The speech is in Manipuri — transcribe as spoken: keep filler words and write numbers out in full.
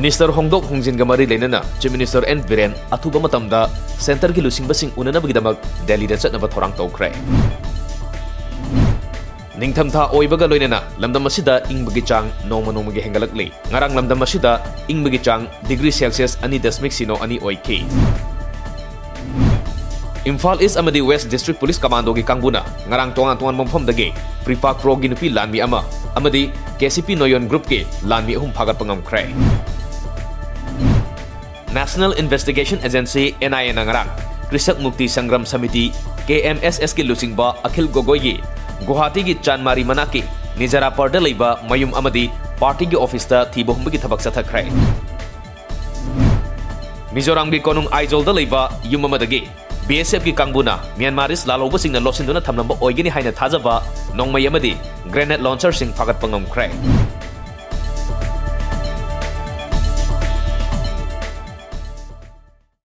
Easter ꯍꯣꯡꯗꯣꯛ ꯍꯣꯡꯖꯤꯟꯒ ꯃꯔꯤ ꯂꯩꯅꯅ Chief Minister N ꯕꯤꯔꯦꯟ ꯑꯊꯨꯕ ꯃꯇꯝꯗ centreꯒꯤ ꯂꯨꯆꯤꯡꯕꯁꯤꯡ ꯎꯅꯅꯕꯒꯤꯗꯃꯛ ꯗꯦꯜꯂꯤꯗ ꯆꯠꯅꯕ ꯊꯧꯔꯥꯡ ꯇꯧꯈ꯭ꯔꯦ꯫ ꯅꯤꯡꯊꯝꯊꯥ ꯑꯣꯏꯕꯒ ꯂꯣꯏꯅꯅ ꯂꯝꯗꯝ ꯑꯁꯤꯗ ꯏꯪꯕꯒꯤ ꯆꯥꯡ ꯅꯣꯡꯃ ꯅꯣꯡꯃꯒꯤ ꯍꯦꯟꯒꯠꯂꯛꯂꯤ꯫ ꯉꯔꯥꯡ ꯂꯝꯗꯝ ꯑꯁꯤꯗ ꯏꯪꯕꯒꯤ ꯆꯥꯡ degree Celsius ꯑꯅꯤ ꯗꯁꯃꯤꯛ ꯁꯤꯅꯣ ꯑꯅꯤ ꯑꯣꯏꯈꯤ꯫ ꯏꯝꯐꯥꯜ East ꯑꯃꯗꯤ West District Police Commandoꯒꯤ ꯀꯥꯡꯕꯨꯅ ꯉꯔꯥꯡ ꯇꯣꯉꯥꯟ ꯇꯣꯉꯥꯟꯕ ꯃꯐꯝꯗꯒꯤ Prepa Proꯒꯤ ꯅꯨꯄꯤ ꯂꯥꯟꯃꯤ ꯑꯃ ꯑꯃꯗꯤ K C P Noyon Groupꯀꯤ ꯂꯥꯟꯃꯤ ꯑꯍꯨꯝ ꯐꯥꯒꯠꯄ ꯉꯝꯈ꯭ꯔꯦ꯫ National Investigation Agency, N I Aꯅ ꯉꯔꯥꯡ ꯀ꯭ꯔꯤꯁꯛ ꯃꯨꯛꯇꯤ Sangram samiti, K M S Sꯀꯤ ꯂꯨꯆꯤꯡꯕ ꯑꯈꯤꯜ ꯒꯣꯒꯣꯏꯒꯤ ꯒꯨꯋꯥꯍꯥꯇꯤꯒꯤ ꯆꯥꯟꯃꯥꯔꯤ ꯃꯅꯥꯛꯀꯤ ꯅꯤꯖꯔꯥꯄꯔꯗ ꯂꯩꯕ ꯃꯌꯨꯝ ꯑꯃꯗꯤ partyꯒꯤ officeꯇ ꯊꯤꯕ ꯍꯨꯝꯕꯒꯤ ꯊꯕꯛ ꯆꯠꯊꯈ꯭ꯔꯦ꯫ ꯃꯤꯖꯣꯔꯥꯝꯒꯤ ꯀꯣꯅꯨꯡ ꯑꯥꯏꯖꯣꯜꯗ ꯂꯩꯕ ꯌꯨꯝ ꯑꯃꯗꯒꯤ B S Fꯀꯤ ꯀꯥꯡꯕꯨꯅ Myanmarese ꯂꯥꯜꯍꯧꯕꯁꯤꯡꯅ ꯂꯣꯠꯁꯤꯟꯗꯨꯅ ꯊꯝꯂꯝꯕ ꯑꯣꯏꯒꯅꯤ ꯍꯥꯏꯅ ꯊꯥꯖꯕ ꯅꯣꯡꯃꯩ ꯑꯃꯗꯤ grenade launcherꯁꯤꯡ ꯐꯥꯒꯠꯄ ꯉꯝꯈ꯭ꯔꯦ꯫